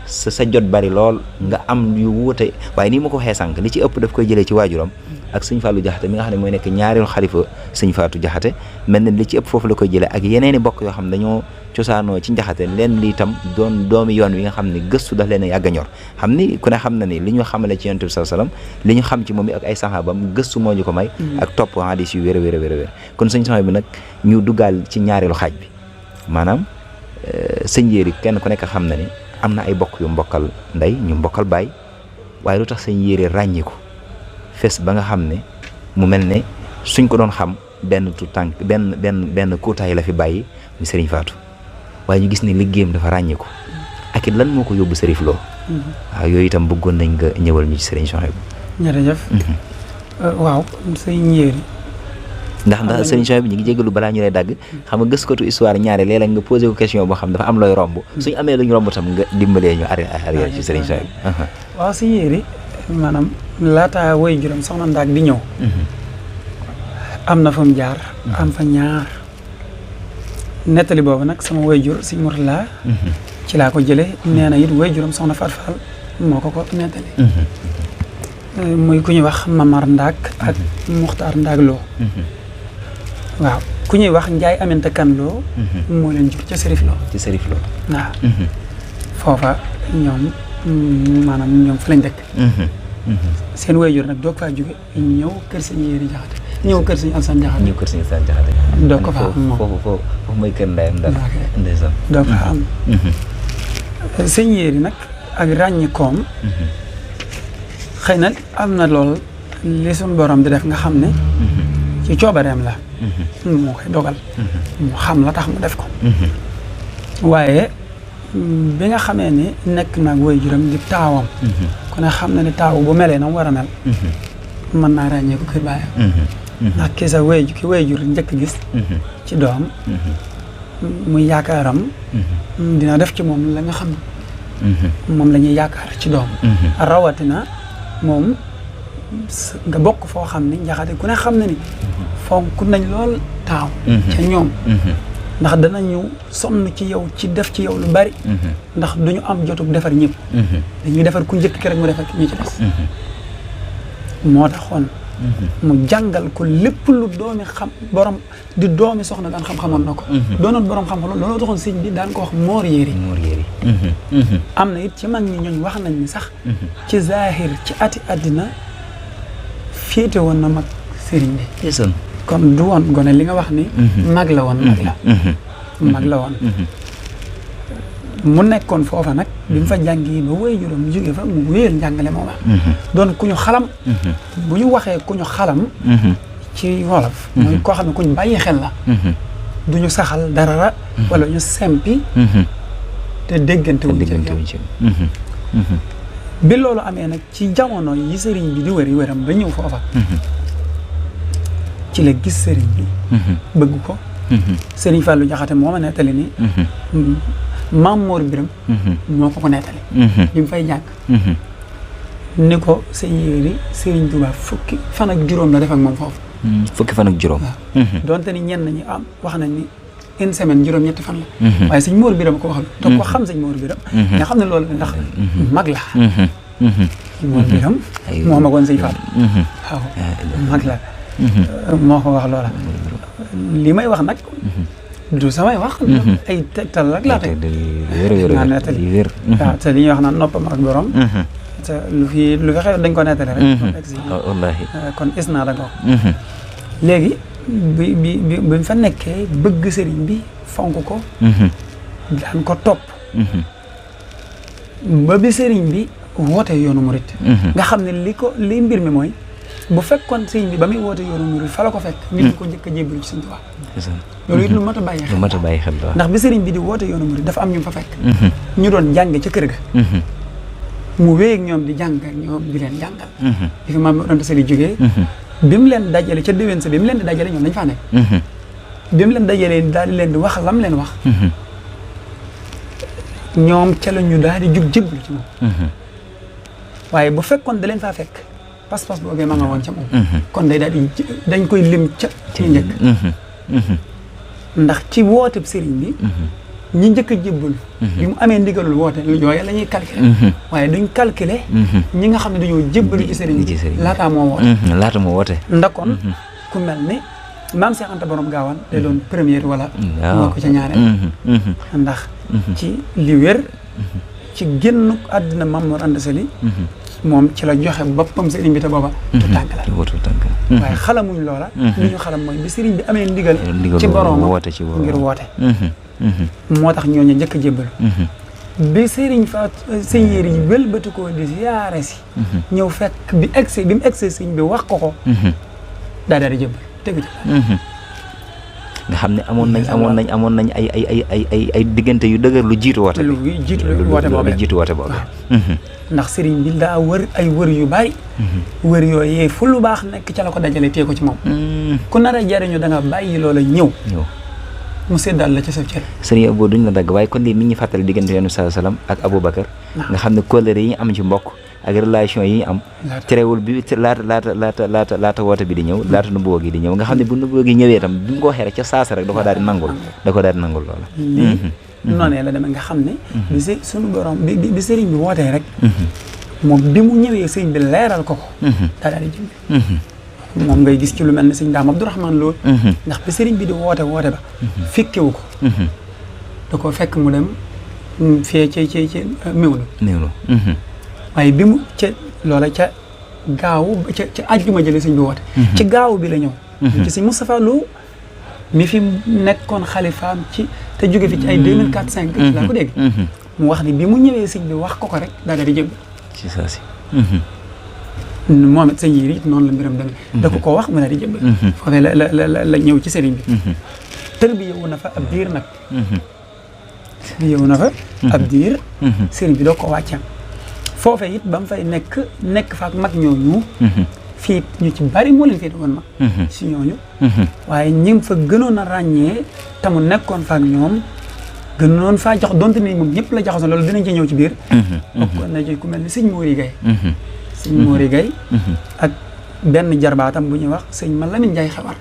sa jot bari lool nga am yu wuute waaye nii ma ko waxee sànq li ci ëpp daf koy jëlee ci waajuram ak sëñ Fallou Jaxate mi nga xam ne mooy nekk ñaareelu xalifa sëñ Fatou Jaxate mel na li ci ëpp foofu la koy jëlee ak yeneeni bokk yoo xam ne dañoo cosaanoo ci Njaxate leen li itam doon doomi yoon wi nga xam ne gëstu daf leen a yàgg a ñor xam ni ku ne xam na ni li ñu xamale ci Yonent bi sallallahu alayhi wasallam li ñu xam ci moom ak ay saxaabam gëstu moo ñu ko may ak topp hadis yu wér a wér a wér kon sëñ Sohaybu bi nag ñu duggaal ci ñaareelu xaaj bi maanaam sëñ Yéeri kenn ku nekk xam na ni am na ay bokk yu mbokkal ndey ñu mbokkal baay waaye lu tax sëñ Yéeri ràññiku fes ba nga xam ne mu mel ne suñ ko doon xam benn tu tànk benn kuutaay la fi bàyyi mu Serigne Fatou waaye ñu gis ne liggéeyam dafa ràññiku ak it lan moo ko yóbbu Serif Lo waaw yooyu itam bëggoon nañ nga ñëwal ñu ci Serigne Sohaybu. jërëjëf. waaw sëñ Yéeri. ndax Serigne Sohaybu ñu ngi jégalu balaa ñu lay dagg xam nga gëskatu histoire ñaare léeg-léeg nga posé ko question boo xam dafa am looy romb suñ amee luñ romb tam nga dimbalee ñu arrière ci Serigne Sohaybu. waaw sëñ Yéeri maanaam laata woy juróom soxna Ndaak di ñëw. am na fa mu jaar. am fa ñaar. nettali boobu nag sama wayjur sëñ Murtala ci laa ko jëlee nee na it wayjuram soxna Faat Fall moo ko nettali muy ku ñuy wax Mamar Ndaak ak Muxtaar Ndaak Lo waaw ku ñuy wax Njaay Aminta Kan Lo moo leen jur ca Serif Lo waaw foofa ñoom maanaam ñoom fa lañ dëkk seen wayjur nag doog faa jóge ñëw kër sëñ Yéeri Jaxate ñëw kër sëñ Alsaan Jaxate doog ko fa am moom foofu mooy kër ndeyam daal ndeysaan doog fa am sëñ Yéeri nag ak ràññikoom xëy na am na lool li suñ borom di def nga xam ne ci coobareem la moo koy dogal mu xam la tax mu def ko waaye bi nga xamee ni nekk naag waajuram di taawam ku ne xam na ne taaw bu melee na mu war a mel mën naa ràññee ko kër baayam ndax ki sa waajur njëkk gis ci doom muy yaakaaram dina def ci moom la nga xam moom la ñuy yaakaar ci doom rawatina moom nga bokk foo xam ne Njaxate ku ne xam na ni fonk nañ lool taaw ca ñoom ndax danañu sonn ci yow ci def ci yow lu bari ndax duñu am jotug defar ñëpp dañuy defar ku njëkk ki rek mu defar ki ñu ci des moo taxoon mu jàngal ko lépp lu doomi xam borom di doomi soxna daan xam-xamoon na ko doonoon borom xam-xam looloo taxoon sëñ bi daan ko wax Moor Yéeri am na it ci mag ñi ñooñ wax nañ ni sax ci zahir ci ati àddina féete woon na mag sëriñ bi kon du woon gone li nga wax ni mag la woon mag la woon mu nekkoon foofa nag bi mu fa jàngi ba waajuram mu jógee fa mu wéyal njàngale mooma doon ku ñu xalam bu ñu waxee ku ñu xalam ci wolof mooy koo xam ne ku ñu bàyyi xel la du ñu saxal dara wala ñu sempi te déggante wuñ ci bi loolu amee nag ci jamono yi sëriñ bi di wëri wëram ba ñëw foofa ci la gis sëriñ bi bëgg ko sëriñ Fallou Jaxate moo ma nettali ni Maam Moor Biram moo ko nettali bi mu fay jàng ni ko sëñ Yéeri Sëriñ Tuubaa fukki fan ak juróom la def ak moom foofu fukki fan ak juróom donte ni ñenn ñi am wax nañ ni une semaine juróom-ñetti fan la waaye sëñ Moor Biram ko wax te ko xam sëñ Moor Biram nga xam ne loolu ndax mag la Moor Biram moo magoon sëñ Fall waaw mag la moo ko wax loola li may wax nag du samay wax ay tegtal rek laa teg naa nettali waaw te li ñuy wax naan noppam ak borom te lu fi xew dañ ko nettali rek wallaahi kon is naa da nga ko léegi bi fa nekkee bëgg sëriñ bi fonk ko daan ko topp ba bi sëriñ bi woote yoonu murit nga xam ne li mbir mi mooy bu fekkoon sëriñ bi ba muy woote yoonu murit fa la ko fekk nit ñi ko njëkk a jébbalu ci Sëriñ Tuubaa loolu it lu mat a bàyyi xel ndax bi sëriñ bi di woote yoonu murit dafa am ñu fa fekk ñu doon jànge ca kër ga mu wéy ak ñoom di jàng ak ñoom di leen jàngal di fi Maam Mor Anta Sali jógee bi mu leen dajale ca déwén sa bi mu leen di dajale ñoom dañ faa nekk bi mu leen dajalee daal di leen di wax lam leen wax ñoom ca la ñu daal di jug jébbalu ci moom waaye bu fekkoon da leen faa fekk pas-pas boobee ma nga woon ca moom kon day daal di dañ koy lim ca ci njëkk ndax ci wooteb sëriñ bi ñi njëkk a jébbal bi mu amee ndigalul woote yooya la ñuy calculer waaye duñ calculer ñi nga xam ne dañoo jébbalu ci sëriñ bi laataa moo woote ndakon ku mel ni maam Cheikh Anta borom gaawaan te doon première wala moo ko ca ñaareel ndax ci li wér ci génn àddina Maam Mor Anta Sali moom ci la joxe boppam sëriñ bi te booba tu tànk la waaye xalamuñ loola li ñu xalam mooy bi sëriñ bi amee ndigal ci boroomam ngir woote moo tax ñooñu njëkk a jébbalu bi sëriñ fa sëñ yéri yi wëlbati ko di siyaare si ñëw fekk bi mu egsee sëñ bi wax ko daa di jébbal tegu ci nga xam ne amoon nañ ay diggante yu dëgër lu jiitu woote boobu ndax sëriñ bi daa wër ay wër yu bari wër yooyee fu lu baax nekk ca la ko dajale tee ko ci moom ku nar a jariñu da nga bàyyi loola ñëw mu séddal la ci sa cër sëriñ Abo duñ la dagg waaye kon lii mi ngi fàttali diggante yoonu sallam ak Aboubacar nga xam ne kóllëre yi ñu am ci mbokk ak relation yi ñu am terewul bi laata woote bi di ñëw laata nubuwoo gi di ñëw nga xam ne bu nubuwoo gi ñëwee itam bi mu ko waxee rek ca saasa rek da ko daal di nangul loola noonee la demee nga xam ne bi suñu borom bi sëriñ bi wootee rek moom bi mu ñëwee sëriñ bi leeral ko daal di jëm moom ngay gis ci lu mel ne sëñ Daam Abdourahmane Lo ndax bi sëriñ bi di woote ba fekkewu ko da ko fekk mu dem fee ci Mewlu waaye bi mu ca loola ca gaawu ca àjjuma jële sëñ bi woote ci gaawu bi la ñëw ci sëñ Moustapha Lo mi fi nekkoon xalifaam ci te jóge fi ci ay 2004 5 laa ko dégg mu wax ni bi mu ñëwee sëñ bi wax ko rek daga di jëb ci saa si moom it sëñ yi it noonu la mbiram demee da ko wax mu ne di jëbbal foofee la ñëw ci sëriñ bi tër bi yow na fa ab diir nag sëriñ bi doo ko wàccam foofee it ba mu fay nekk fa ak mag ñooñu fii ñu ci bari moo leen fii doon mag si ñooñu waaye ñi ngi fa gënoon a ràññee te mu nekkoon fa ak ñoom gënoon faa jox donte ni moom ñëpp la jaxasoon loolu dinañ ci ñëw ci biir bokkoon na ci ku mel ni sëñ Mori Gaye sëñ Mori Gaye ak benn jarbaatam bu ñuy wax sëñ ma Lamine Ndiaye Xewar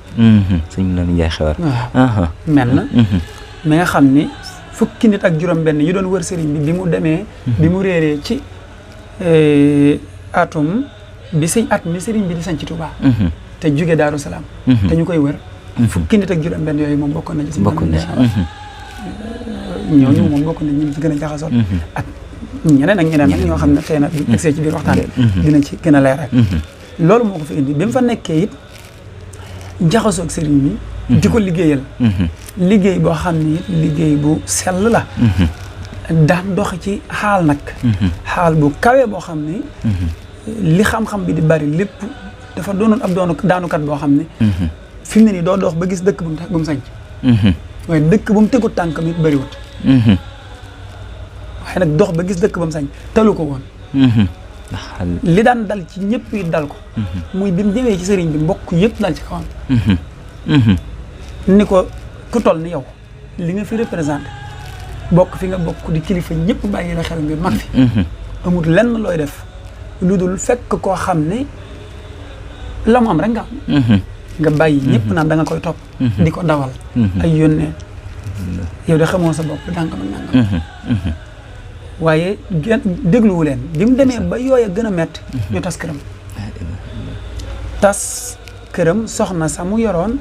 waaw mel na mi nga xam ni fukki nit ak juróom benn yi doon wër sëriñ bi mu demee bi mu réeree ci atum bi mi sëriñ bi di sañ ci Touba te jóge Daaru Salaam te ñu koy wër fukki nit ak juróom benn yooyu moom bokkoon na ci ñooñu moom bokk na ñu ci gën a jaxasoon ak ñeneen nag ñoo xam ne xëy na bu egsee ci biir waxtaan dina ci gën a leeral loolu moo ko fi indi bi mu fa nekkee it jaxasoo ak sëriñ bi di ko liggéeyal liggéey boo xam ne it liggéey bu sell la daan dox ci xaal nag xaal bu kawe boo xam ne li xam-xam bi di bari lépp dafa doonoon ab daanukat boo xam ne fi mu ne nii doo dox ba gis dëkk bu mu sañ waaye dëkk bu mu tegut tànkam it bëriwut waaye nag dox ba gis dëkk ba mu sañ talu ko woon li daan dal ci ñëpp yi dal ko muy bi mu ñëwee ci sëriñ bi mbokk yëpp dal ci kawam ni ko ku toll ni yow li nga fi représenté bokk fi nga bokk di kilifa ñëpp bàyyi la xel ngir mag fi amul lenn looy def lu dul fekk koo xam ne la mu am rek nga am nga bàyyi ñëpp naan da nga koy topp di ko dawal ay yónnee yow de xamoo sa bopp dàngam ak nangam waaye dégluwu leen bi mu demee ba yooya gën a metti ñu tas këram soxna sa mu yoroon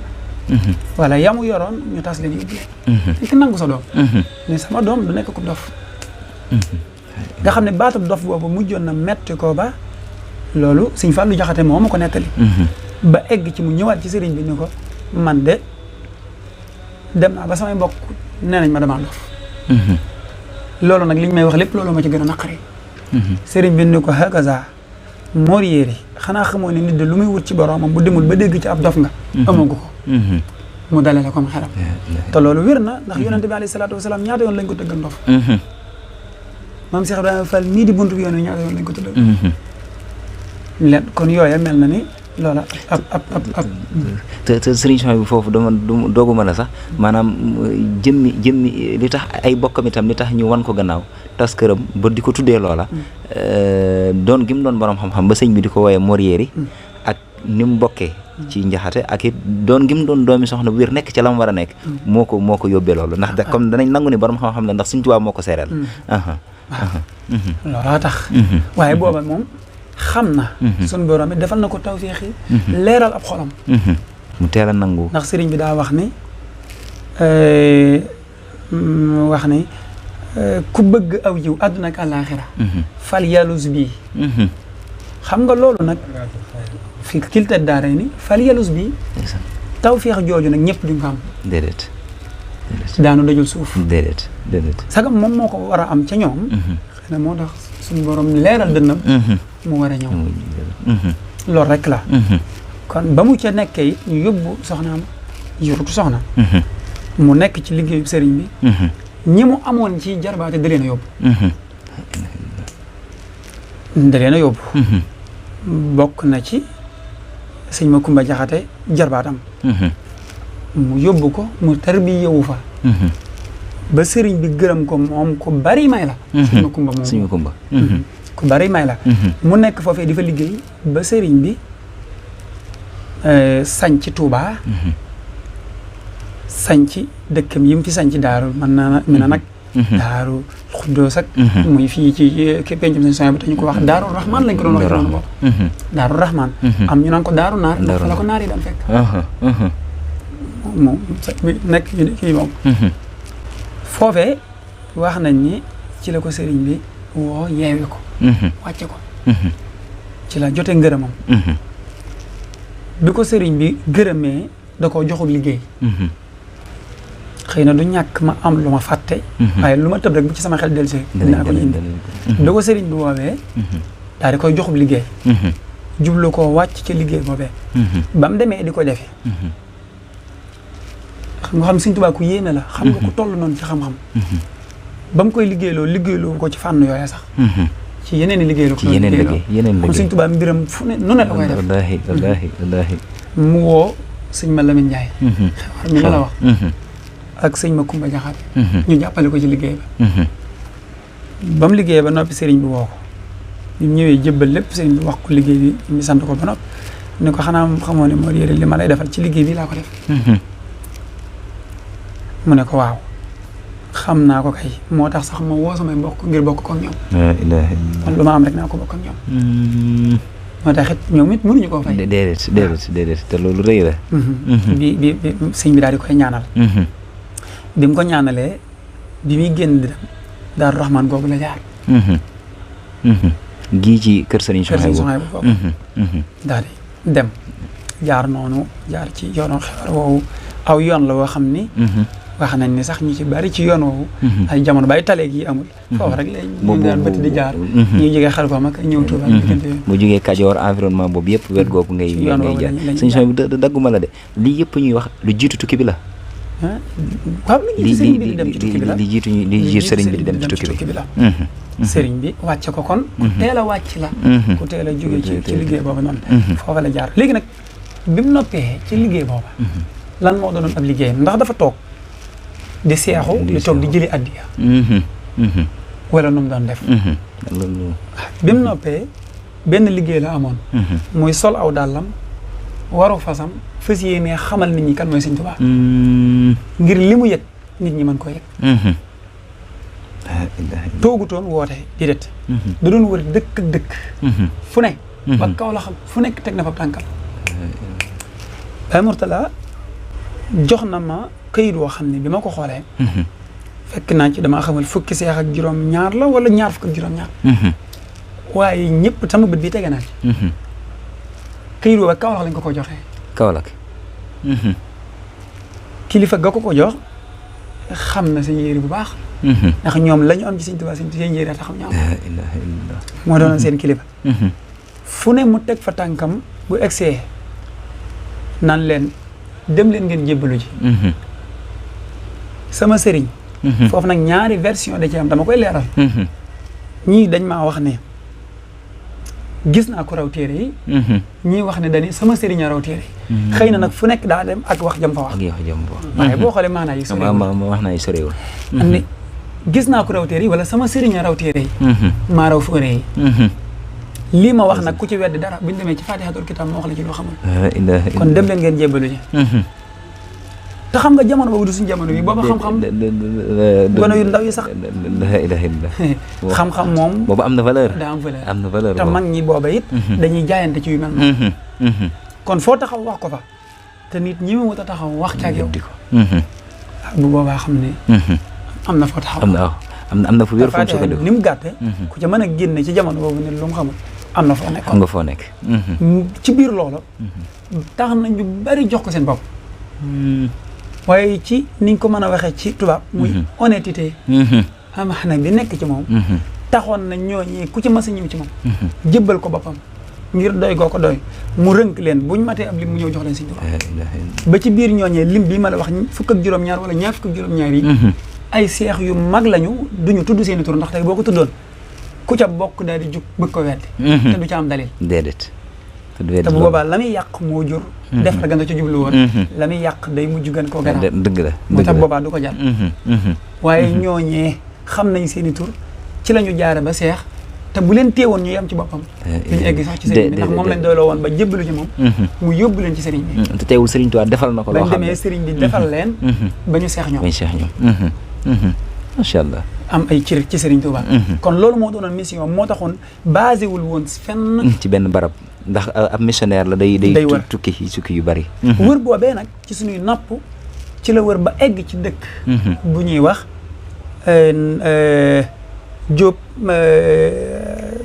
wala ya mu yoroon ñu tas leen yóbbu leen ki nangu sa doom ne sama doom du nekk ku dof nga xam ne baatab dof boobu mujjoon na metti ko ba loolu Sëñ Fallu Jaxate moo ma ko nettali ba egg ci mu ñëwaat ci sëriñ bi ni ko man de dem naa ba samay mbokk nee nañ ma damaa dof loolu nag li ñu may wax lépp loolu ma ci gën a naqari sëriñ bi ni ko hakaza Mor Yéeri xanaa xamoo ne nit de lu muy wut ci boroomam bu demul ba dégg ci ab dof nga amagu ko mu dalale comme xelam te loolu wér na ndax yonente bi alayhi salaatu wasalaam ñaata yoon lañ ko tëggal ndof maam Cheikh Ibrahima Fall mii di buntu bi yoon ñaata yoon lañ ko tëggal leen kon yooya mel na ni loola ab te sëriñ Souhaïbou bi foofu doogu mën a sax maanaam jëmmi li tax ay bokkam itam li tax ñu wan ko gannaaw tas këram ba di ko tuddee loola doon gi mu doon borom xam-xam ba sëñ bi di ko wooyee Mor Yéeri ak ni mu bokkee ci njaxate ak it doon gi mu doon doomi soxna bu wér nekk ca la mu war a nekk moo ko yóbbee loolu ndax da comme danañ nangu ni borom xam-xam la ndax Sëñ Tuubaa moo ko seereel loolaa tax waaye booba moom xam na suñ borom it defal na ko tawfeex yi leeral ab xolam mu teel a nangu ndax sëriñ bi daa wax ni ku bëgg aw jiw àdduna ak àllaaxira fal yalus bii xam nga loolu nag fi kiltat daara ni fal yalus bii tawfeex jooju nag ñëpp duñ ko am déedéet daanu dajul suuf déedéet sagam moom moo ko war a am ca ñoom xëy na moo tax suñu borom leeral dënnam mu war a ñëw loolu rek la kon ba mu ca nekkee it ñu yóbbu soxnaam yurutu soxna mu nekk ci liggéeyu sëriñ bi ñi mu amoon ci jarbaate da leen a yóbbu bokk na ci sëñ Makumba Jaxate jarbaatam mu yóbbu ko mu tarbiyewu fa ba sëriñ bi gërëm ko moom ku bari may la sëñ Makumba moom ku bari may la mu nekk foofee di fa liggéey ba sëriñ bi sañc Tuubaa sañc dëkkam yi mu fi sañc daaru mën na nag daaru Xuddoos ak muy fii ci pencum sëñ Sonia bi te ñu ko wax daaru Rahman lañ ko doon wax noonu boobu daaru Rahman am ñu naan ko daaru naar ndax fa la ko naar yi daan fekk moom nekk kii moom foofee wax nañ ni ci la ko sëriñ bi woo yeewi ko wàcce ko ci la jote ngërëmam bi ko sëriñ bi gërëmee da koo joxub liggéey xëy na du ñàkk ma am lu ma fàtte waaye lu ma tëb rek bu ci sama xel dellusee dinaa ko indi bi ko sëriñ bi woowee daal di koy joxub liggéey jublu koo wàcc ci liggéey boobee ba mu demee di ko defee nga xam Sëñ Tuubaa ku yéeme la xam nga ku toll noonu ci xam-xam ba mu koy liggéeyloo ko ci fànn yooya sax ci yeneen i liggéey la ko kon Sëñ Tuubaa mbiram fu ne nu ne la koy def wallaahi mu woo sëñ ma Lamin Njaay xewar mi la wax ak sëñ ma Kumba Jaxate ñu jàppale ko ci liggéey ba mu liggéey ba noppi sëriñ bi woo ko ñu ñëwee jëbbal lépp sëriñ bi wax ko liggéey bi ñu sant ko ba noppi ni ko xanaa xamoo ne moo yére li ma lay defal ci liggéey bi laa ko def mu ne ko waaw xam naa ko kay moo tax sax ma woo samay mbokk ngir bokk ko ak ñoom man lu ma am rek naa ko bokk ak ñoom moo tax it ñoom it mënuñu koo fay déedéet te loolu rëy la bi sëñ bi daal di koy ñaanal bi mu ko ñaanalee bi muy génn di dem Daaru Rahman googu la jaar gii ci kër Sëriñ Souhaïbou boobu daal di dem jaar noonu jaar ci yoonu xewar woowu aw yoon la woo xam ni wax nañ ni sax ñu ci bari ci yoon woowu ay jamono bay taleeg yi amul foofu rek lañ daan bëtt di jaar ñuy jógee xel ko mag ñëw Tuuba diggante yoon bu jógee Kajoor environnement boobu yëpp wet googu ngay jaar Sëriñ Souhaïbou dagguma la de lii yëpp ñuy wax lu jiitu tukki bi la waaw li sëriñ bi di dem ci tukki bi la li jiitu sëriñ bi di dem ci tukki bi la sëriñ bi wàcce ko kon ku teel a wàcc la ku teel a jógee ci liggéey boobu noonu foofa la jaar léegi nag bi mu noppee ci liggéey booba lan moo doonoon ab liggéeyam ndax dafa toog di seexu di toog di jëli addiya wala nu mu doon def bi mu noppee benn liggéey la amoon muy sol aw dàllam waru fasam fas yéenee xamal nit ñi kan mooy Sëñ Tuubaa ngir li mu yëg nit ñi mën ko yëg toogutoon woote di det da doon wër dëkk ak dëkk fu ne ba kaw la xam fu nekk teg na fa tànkal Baay Murtala jox na ma këyit woo xam ne bi ma ko xoolee fekk naa ci damaa xamal fukki seex ak juróom ñaar la wala ñaar fukk ak juróom ñaar waaye ñëpp sama bët bi tege naa ci këyit woo ba Kaolack lañ ko joxee Kaolack kilifa ga ko jox xam na seen yéeri bu baax ndax ñoom la ñu am ci Sëñ Tuubaa seen yéeri tax xam ñu am moo doon seen kilifa fu ne mu teg fa tànkam bu egsee naan leen dem leen ngeen jébbalu ji sama sëriñ foofu nag ñaari version da ci am dama koy leeral ñii dañ maa wax ne gis naa ko raw téere yi ñii wax ne dañi sama sëriñ a raw téere yi xëy na nag fu nekk daa dem ak wax jëm fa wax waaye boo xoolee maanaa yi soreewul am ni gis naa ko raw téere yi wala sama sëriñ a raw téere yi maa raw fóore yi lii ma wax nag ku ci weddi dara buñ demee ci Faatihatul Kitaab ma wax la ci loo xamul kon dem leen ngeen jébbalu ci te xam nga jamono boobu du suñu jamono bi booba xam-xam gone yu ndaw yi sax la ilaha illallah xam-xam moom boobu am na valeur daa am valeur am na valeur te mag ñi booba it dañuy jaayante ci yu mel noonu kon foo taxaw wax ko fa te nit ñi mu ta taxaw wax ca ak yow bu boobaa xam ne am na foo taxaw am na fu wér fu mu sukkandiku ni mu gàtte ku ca mën a génne ci jamono boobu ne lu mu xamul am na foo nekk xam nga foo nekk ci biir loolu tax na ñu bari jox ko seen bopp waaye ci niñ ko mën a waxee ci tubaab muy honnêteté am xanaa bi nekk ci moom taxoon na ñooñi ku ci mas a ñëw ci moom jébbal ko boppam ngir doy goo ko doy mu rënk leen buñ matee ab lim mu ñëw jox leen Sëñ Tuubaa ba ci biir ñooñee lim bii ma la wax fukk ak juróom-ñaar wala ñaar fukk ak juróom-ñaar yi ay seex yu mag lañu duñu tudd seeni tur ndax tey boo ko tuddoon ku ca bokk daal di jug bëgg ko weddi te du ca am dalil déedéet te bu boobaa la muy yàq moo jur def la gën a ca jublu woon la muy yàq day mujj gën koo gën a dëgg la moo tax boobaa du ko jar waaye ñooñee xam nañ seeni tur ci la ñu jaare ba seex te bu leen teewoon ñu yem ci boppam duñu egg sax ci sëriñ bi ndax moom lañ doyloo woon ba jébbalu ci moom mu yóbbu leen ci sëriñ bi te teewul sëriñ Tuubaa defal na ko loo xam ne bañ demee sëriñ bi defal leen ba ñu seex ñoom macha allah am ay cër ci sëriñ Tuubaa kon loolu moo doonoon mission moo taxoon basé wul woon fenn ci benn barab ndax ab missionnaire la day tukki yu bari wër boobee nag ci suñuy napp ci la wër ba egg ci dëkk bu ñuy wax Jóob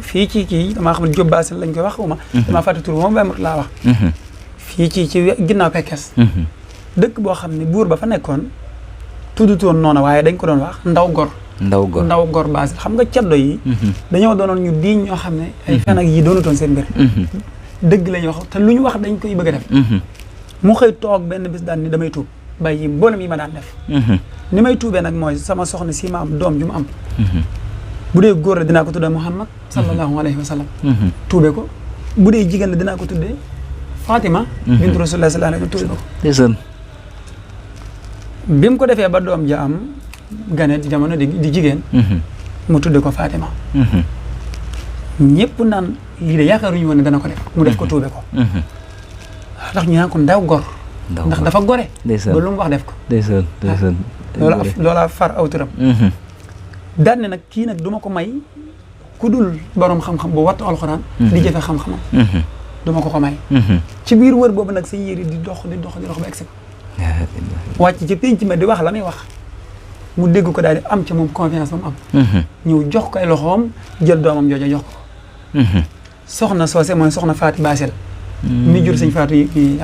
fii ci kii damaa xam ne Jóob Baasel lañ koy wax uma damaa fàtte tur moom bamut laa wax fii ci ginnaaw Pekes dëkk boo xam ne buur ba fa nekkoon tuddutoon noonu waaye dañ ko doon wax ndaw gor Baasel xam nga caddo yi dañoo doonoon ñu diiñ ñoo xam ne ay fen ak yi doonutoon seen mbir dëgg la ñu wax te lu ñu wax dañ koy bëgg a def mu xëy toog benn bis daan ni damay tuub bàyyi mboolem yi ma daan def ni may tuubee nag mooy sama soxna si ma am doom ju mu am bu dee góor la dinaa ko tuddee Muhammad sallallahu alayhi wa sallam tuubee ko bu dee jigéen la dinaa ko tuddee Fatima bintu Rasulullah sallallahu alayhi wa sallam tuubee ko bi mu ko defee ba doom ja am gane jamono di jigéen mu tudde ko Fatima ñëpp naan lii de yaakaaruñu woon ne dana ko def mu def ko tuube ko ndax ñu naan ko ndaw gor ndax dafa gore ba lu mu wax def ko loola far aw turam daan ne nag kii nag du ma ko may ku dul borom xam-xam bu wattu alxuraan di jëfe xam-xamam du ma ko may ci biir wër boobu nag sëñ Yéri di dox ba egsi wàcc ci pénc ma di wax la muy wax mu dégg ko daal di am ca moom confiance ba mu am ñëw jox ko ay loxoom jël doomam jooja jox ko soxna soose mooy soxna Faati Baasel mi jur sëñ Faatu yi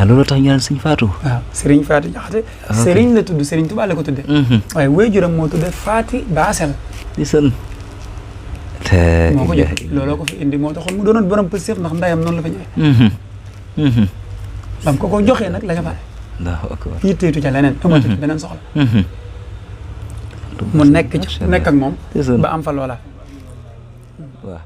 loolu tax ñu naan sëñ Faatu waaw sëriñ Faatu Jaxate sëriñ la tudd sëriñ Tuubaa la ko tudde waaye waajuram moo tudde Faati Baasel moo ko jox looloo ko fi indi moo taxoon mu doonoon borom pëstéef ndax ndayam noonu la fa ñëwee bam ko joxee nag la ca pare yitteetu ca leneen amatu ci beneen soxla mu nekk ak moom ba am fa loola waaw